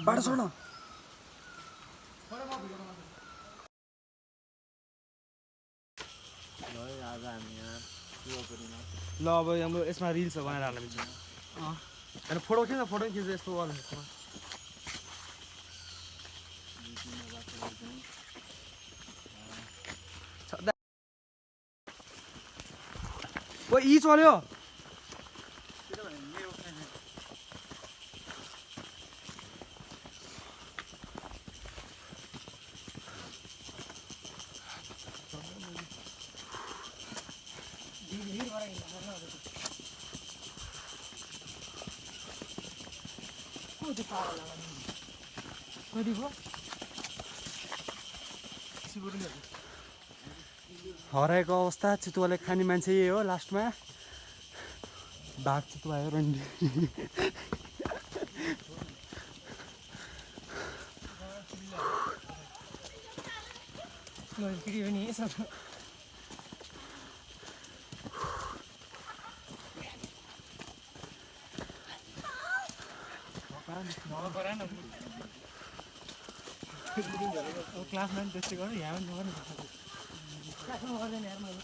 बाटो छोड्न ल अब हाम्रो यसमा रिल्स बनाएर हाल्नु मिल्छ होइन फोटो खिच्छ यस्तो गर्नु ओ यी चल्यो हराएको अवस्था चितुवाले खाने मान्छे यही हो लास्टमा बाघ चितुवा आयो रन्डी क्लासमा पनि त्यस्तै गर्नु यहाँ पनि गर्नु क्लासमा गर्दैन यार मैले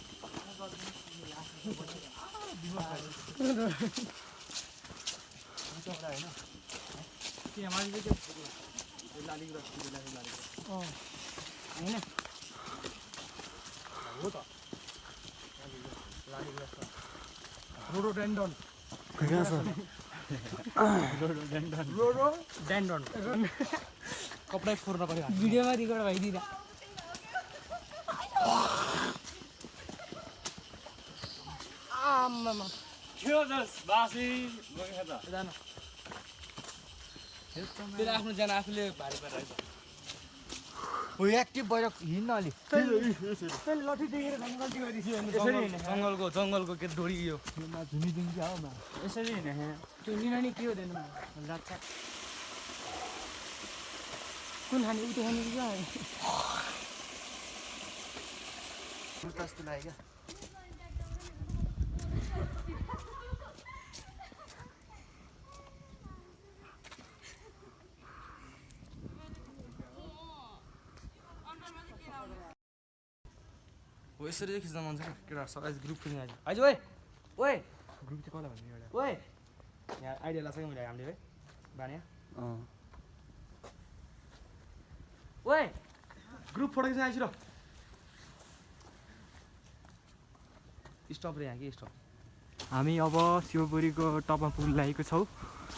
रोडोडेन्ड्रन कपडा फोर्न पर्यो भिडियोमा रिकर्ड भइदिँदा आम्मामा थियो जस बासी जान त्यसले आफ्नो ज्यान आफूले भारी पारेर हो एक्टिभ भएर हिँड्न अलि लट्ठी देखेर गल्ती गरिदियो जङ्गलको के डोरी यो झुनिदिन्छ हो मा यसरी हिँड्ने चुनिन नि के हुँदैन लाग्छ कुन खाने उठे खाने कि क्या जस्तो लाग्यो क्या हो यसरी चाहिँ खिच्न मन छ केटाहरू सब आज ग्रुप खिच्ने आज ओए ओए ग्रुप चाहिँ कसलाई भन्ने एउटा ओए यहाँ आइडिया लाग्छ कि मैले हामीले है बानिया ओए ग्रुप फोटो खिच्न आइछु र स्टप रे यहाँ कि स्टप हामी अब शिवपुरीको टपमा पुल लागेको छौँ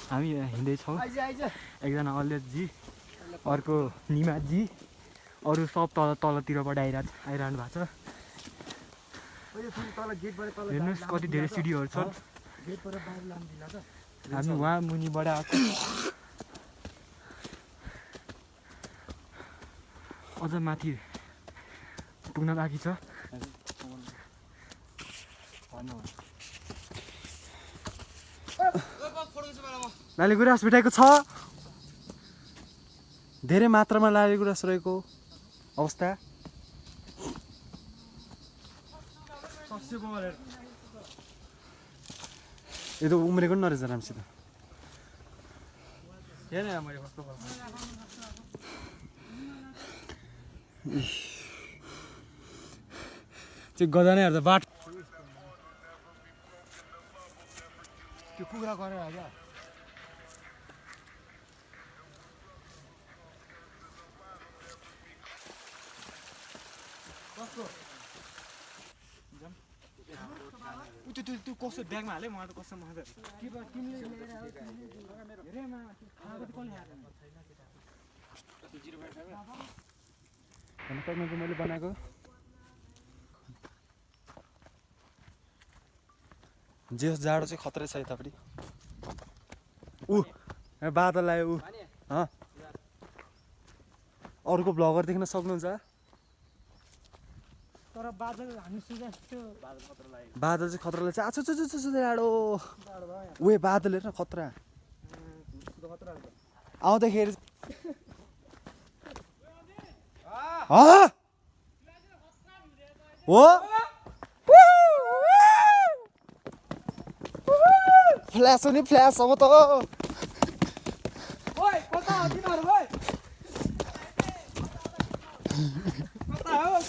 हामी हिँड्दैछौँ एकजना अल्लेशजी अर्को निमाजी अरू सब तलतिरबाट आइरहनु भएको छ हेर्नुहोस् कति धेरै सिडीहरू छन् हामी उहाँ मुनिबाट आएको अझ माथि पुग्न बाँकी छ लाली गुराँस भेटाएको छ धेरै मात्रामा लाली गुराँस रहेको अवस्था यो त उम्रेको पनि नरहेछ राम्रोसित हेर्न यहाँ मैले कस्तो त्यो गदा नै हेर्दा बाट त्यो कुखुरा गरेर क्या त्यो कस्तो ब्यागमा हालेँ मलाई त कस्तो मजा मैले बनाएको जे होस् जाडो चाहिँ खतरै छ यतापट्टि बादल आयो अरूको भ्लगर देख्न सक्नुहुन्छ तर बादल हामी सुझाएको बादल चाहिँ खतरा लाग्छ आछु जाडो उयो बादल हेर न खतरा आउँदाखेरि हो फ्ल्यास हो नि फ्ल्यास अब त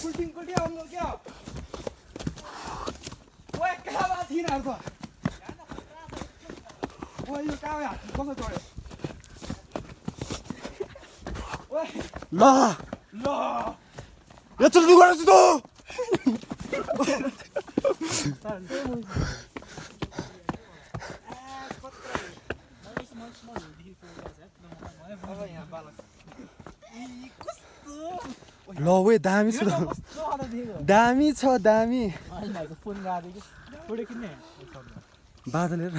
कुल्टिङ आउनु क्या ओए कहाँ भएको थिएन अर्को ओए यो कहाँ हात कसो चढ्यो ओए ल ल यत्रो दुःख गरेछु त ल वे दामी छ दामी छ दामी बादल हेर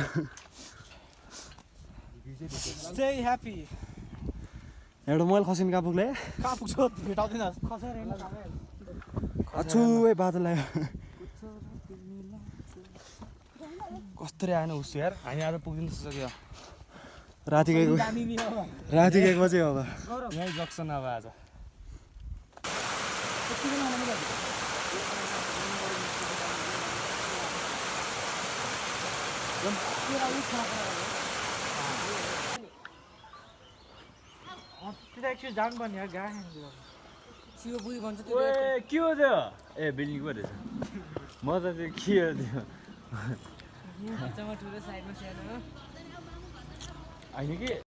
स्टे ह्याप्पी एउटा मैले खसिन कहाँ पुग्ला कहाँ पुग्छ भेटाउँदैन खसेर अछु ए बादल आयो कस्तो रे आएन उसो यार हामी आज पुग्दिन सक्यो राति गएको चाहिँ अब यहीँ जक्सन अब आज एकछिन जानुपर्ने यार गाडी शिवपुरी भन्छ के हो त्यो ए बिल्डिङ पो रहेछ म त त्यो के हो त्यो ठुलो साइडमा सानो होइन कि